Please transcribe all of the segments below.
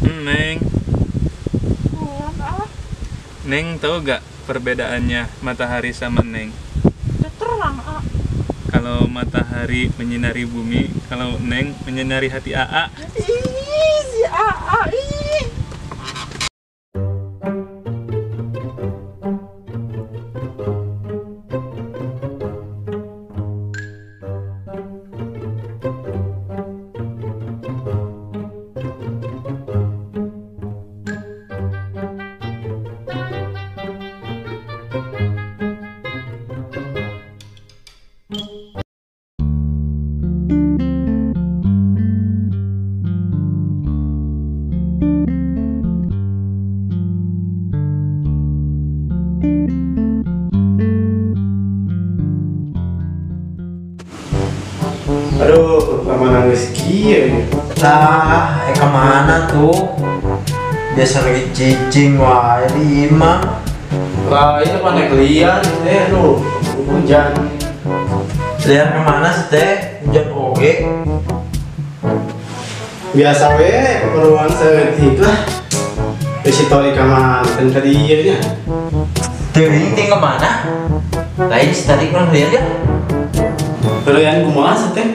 Neng. Neng tahu gak perbedaannya matahari sama Neng? Terang, A. Kalau matahari menyinari bumi, kalau Neng menyinari hati AA. Ih, si AA, ih. Aduh, lama nangis kieu. Lah, kemana tuh? Biasa lagi cicing wae di imah. Lah, ini mana liar teh lu. Hujan. Liar kemana sih teh? Hujan oge. Biasa we, keperluan saeutik lah. Bisi tori ka manten ka dieu nya. Teuing ting kemana? Lain si tadi kurang liar ya? Lain kumaha sih teh?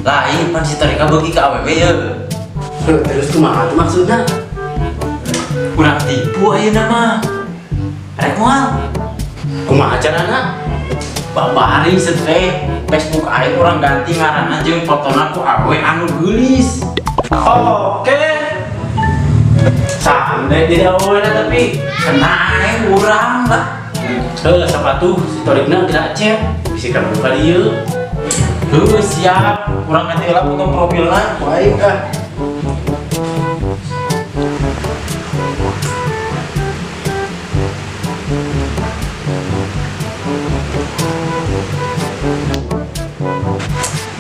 Lain pan si Torika beuki ka awewe ye. Terus kumaha tuh maksudna? Kurang tipu ayeuna mah. Rek moal. Kumaha carana? Babari teh Facebook aing urang ganti ngaranna jeung fotona ku awewe anu geulis. Oke. Sande di awena tapi kena aing urang lah. Heuh, sepatu si Torikna geura chat bisi ka buka dieu. Heuh, siap. Urang ganti heula foto profilna ku aing ah.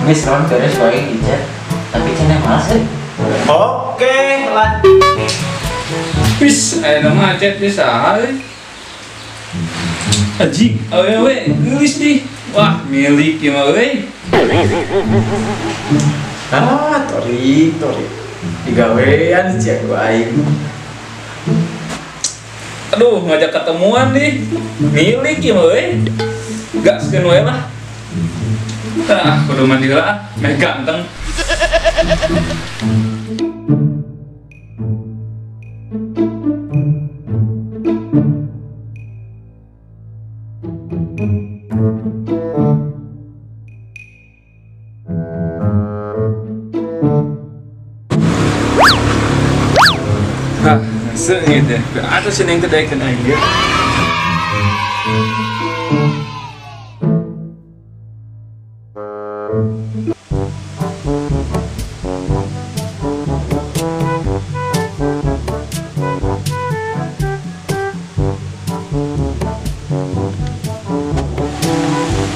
Geus urang beres wae di chat. Tapi cenah malas euy. Oke, lah. Wis, aya mah chat di saha euy? Aji, awewe, geulis nih. Wah, milik ieu mah euy. Ah, Tori, Tori. Digawean sia ku aing. Aduh, ngajak ketemuan nih. Milik ieu mah euy. Gaskeun wae lah. Ah, kudu mandi heula ah, meh ganteng. Hah, seungit deh. Atuh si Neng teh daekeun aing ge.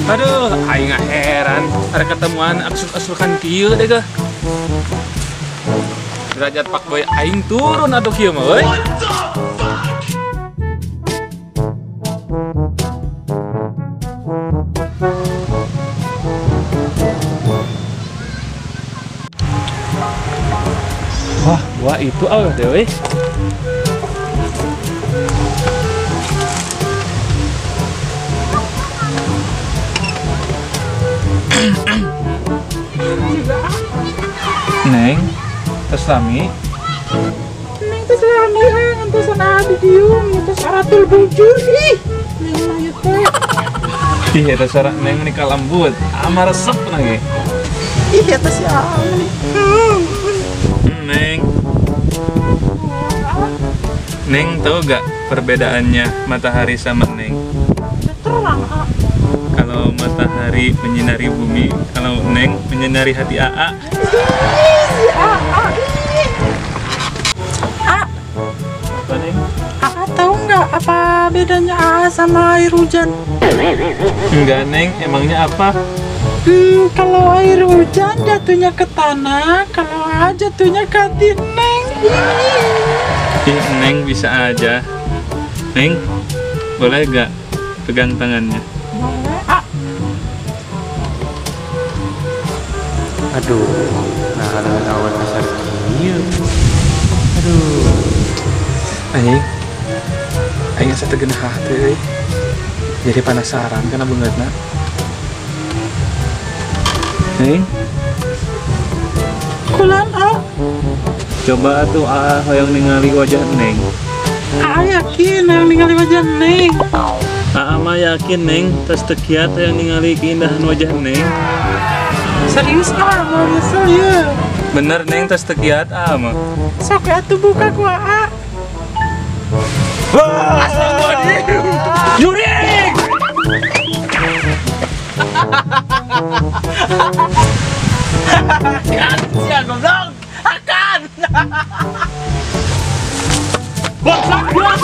Aduh, aing heran. Ada ketemuan aksur-aksurkan kieu deh geh. Derajat pak boy aing turun atuh kieu mah euy. Wah, wah itu aweh deh euy. Neng, tos lami. Neng tos lami ha, ngantosan abi dieu, tos aratul bujur ih. Neng mah ieu teh. Ih, eta suara Neng meuni lembut, ama resep lagi. Ih, eta si Ami. Neng. Neng tahu gak perbedaannya matahari sama Neng? Terang, A. Kalau matahari menyinari bumi, kalau Neng menyinari hati AA. Ih, si AA, ih. A. Apa, Neng? AA tahu nggak apa bedanya AA sama air hujan? Enggak, Neng. Emangnya apa? Kalau air hujan jatuhnya ke tanah, kalau AA jatuhnya ke hati Neng. Ih, Neng bisa aja. Neng, boleh gak pegang tangannya? Boleh, A. Aduh, nah ada awan kasar kieu. Aduh. Anjing. Aing asa teu geunah teh euy. Jadi penasaran kana beungeutna. Neng, Kulan ah. Coba atuh ah hoyong ningali wajah Neng. Ah yakin yang ningali wajah Neng. Aa mah yakin Neng, tos teu kiat hoyong ningali keindahan wajah Neng. Serius ah, mau nyesel ya. Bener Neng, tos teu kiat aa mah. Sok atuh buka ku aa. Astagfirullahaladzim. Jurik! Akan, sia goblok. Akan. Goblok, goblok.